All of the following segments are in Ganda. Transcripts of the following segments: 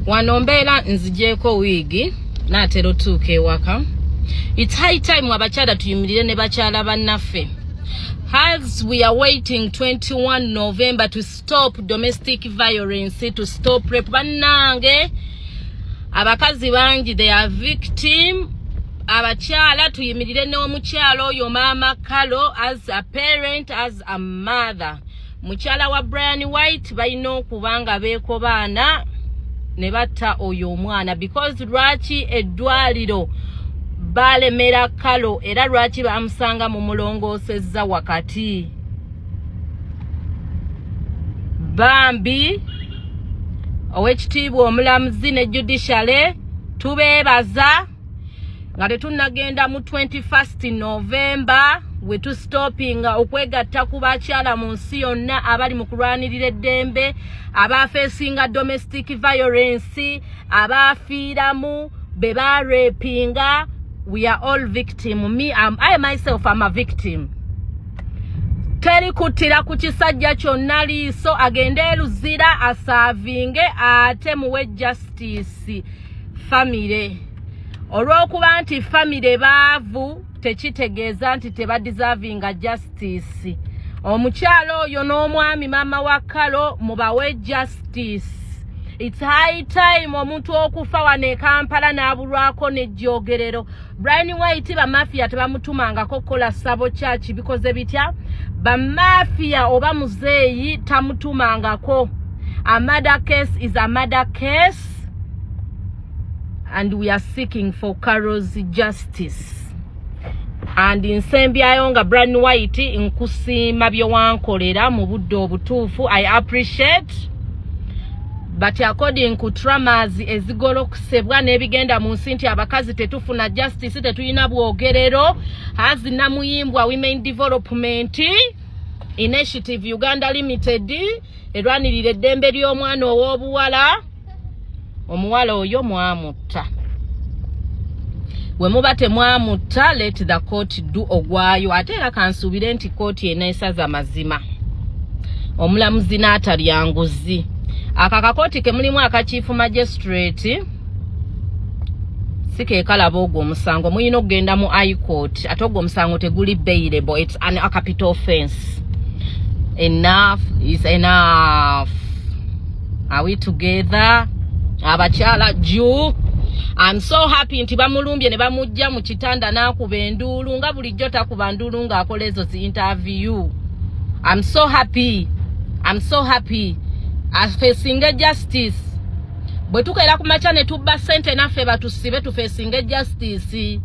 Wano mbeera nzigyeko wiigi, naatera otuuka ewaka. It's high time abakyala tuyimirire ne bakyala bannaffe as we are waiting 21 November to stop domestic violence, to stop rape. Bannange, abakazi bangi, they are victim. Abakyala tuyimirire n'omukyala oyo Maama Kalo as a parent, as a mother. Mukyala wa Brian White balina okuba nga beekobaana ne batta oyo omwana, because lwaki eddwaliro balemera Kalo, era lwaki bamusanga mu mulongoosezza wakati? Bambi, owekitiibwa omulamuzi ne judiciary, tubeebaza nga tetunnagenda mu 21st November we tustopinga okwegatta ku bakyala mu nsi yonna abali mu kulwanirira eddembe, abafeesinga domestic violence, abafiiramu, be barepinga. We are all victim. Me, I myself am a victim. Teri kuttira ku kisajja kyonna liiso. Agende eruzira aservinge, ate muwe justice family. Olw'okuba nti family baavu tekitegeeza nti tebadeservinga justice. Omukyalo oyo n'omwami, maama wa Kalo, mubawe justice. It's high time. Omuntu okufa wano e Kampala n'abulwako n'ejjogerero. Brian White bamafiya tebamutumangako kukola sabo kyaki, bikoze bitya? Bamafiya oba muzeeyi tamutumangako. A murder case is a murder case, and we are seeking for Carol's justice. And nsembyayo nga Brian White, nkusiima bye wankolera mu budde obutuufu. I appreciate, but according ku traumas ezigolokusebwa n'ebigenda mu nsi nti abakazi tetufuna justice, tetulina bwogerero. As Namuyimbwa Women Development Initiative Uganda Limited erwanirira eddembe ly'omwana ow'obuwala, omuwala oyo mwamutta. Bwe muba temwamutta, let the court do ogwayo. Ate era kansuubire nti kooti eneesaza mazima, omulamuzi n'atalya nguzi. Aka kakooti ke mulimu aka chief magistrate si ke kalaba ogwo omusango. Mulina okugenda mu High Court. Ate ogwo omusango teguli bailable, it's an a capital offense. Enough is enough. Are we together, abakyala? Ju I'm so happy nti bamulumbye ne bamujja mu kitanda n'akuba enduulu, nga bulijjo takuba nduulu ng'akola ezo zi interview. I'm so happy, I'm so happy. Afacinge justice. Bwe tukeera ku makya ne tubba ssente, naffe batusibe, tufacinge justice.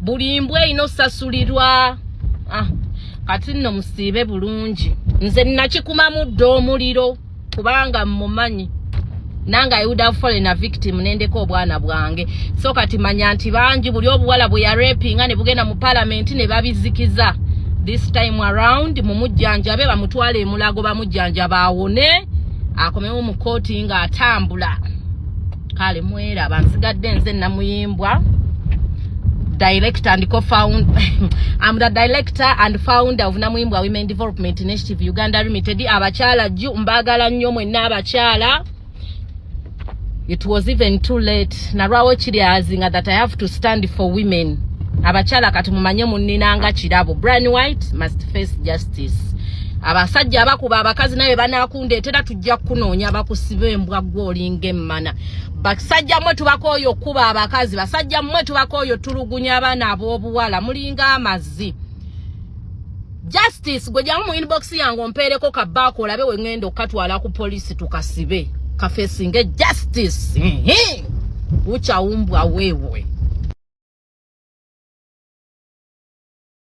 Buli mbwa erina osasulirwa. Ah, kati nno musiibe bulungi. Nze nakikumamu dda omuliro kubanga mmumanyi nange I would have fallen a victim nendeka obwana bwange. So kati manya nti bangi buli obuwala bwe yarepinga ne bugenda mu palamenti ne babizikiza. This time around mumujjanjabe, bamutwale emulago, bamujjanjaba awone, akomewo mu kooti ng'atambula. Kale mweraba, nsigadde nze Namuyimbwa, director and co-founder. I'm the director and founder of Namuyimbwa Women Development Initiative Uganda Limited. Abakyala jju, mbaagala nnyo mwenna abakyala. It was even too late, nalwawo kiryazinga that I have to stand for women. Abakyala kati mumanye munninanga kirabo. Brian White must face justice. Abasajja abakuba abakazi naye banakundeetera, tujja kukunoonya bakusiba embwa gwe olinga emmana. Basajja mmwe tubakooyo okukuba abakazi, basajja mmwe tubakooyo tulugunya abaana ab'obuwala, mulinga amazzi. Justice, gwe jangu mu inbox yange ompeereko kabaako, olabe we ŋŋenda okukatwala ku poliisi tukasibe, kafacinge justice. Ucha umbwa wewe.